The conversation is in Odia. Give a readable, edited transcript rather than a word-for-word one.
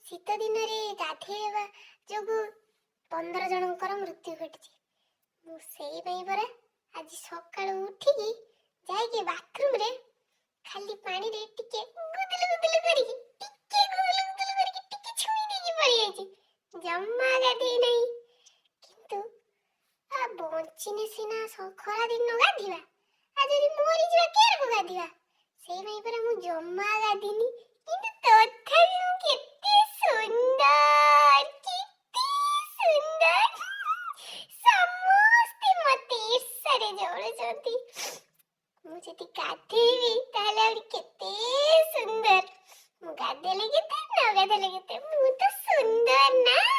ଶୀତ ଦିନରେ ଗାଧେଇବା ଯୋଗୁଁ 15 ଜଣଙ୍କର ମୃତ୍ୟୁ ଘଟିଛି। ମୁଁ ସେଇ ପାଇଁ ପରା ଆଜି ସକାଳୁ ଉଠିକି ଯାଇକି ବାଥରୁମରେ ଖାଲି ପାଣିରେ ଟିକେ ଗୁଦୁଲୁ ଗୁଦୁଲୁ କରିକି, ଟିକେ ଗୁଦୁଲୁ ଗୁଦୁଲୁ କରିକି, ଟିକେ ଛୁଇଁ ଦେଇକି ପଳେଇ ଯାଇଛି। ଜମା ଗାଧେଇ ନାହିଁ। କିନ୍ତୁ ଆ ବଞ୍ଚିନେ ସିନା ଖରା ଦିନ ଗାଧିବା। ଆଉ ଯଦି ମରିଯିବା, କେରକୁ ଗାଧିବା? ସେଇ ପାଇଁ ପରା ମୁଁ ଜମା ଗାଧିନି। କିନ୍ତୁ ତଥାପି ମୁଁ କେତେ ସୁନ୍ଦର, କେତେ ସୁନ୍ଦର! ସମସ୍ତେ ମତେ ଈର୍ଷାରେ ଜଳୁଛନ୍ତି। ମୁଁ ଯଦି ଗାଧେଇବି, ତାହେଲେ ଆହୁରି କେତେ ସୁନ୍ଦର। ମୁଁ ଗାଧେଇଲେ କେତେ, ନ ଗାଧେଇଲେ କେତେ, ମୁଁ ତ ସୁନ୍ଦର ନା।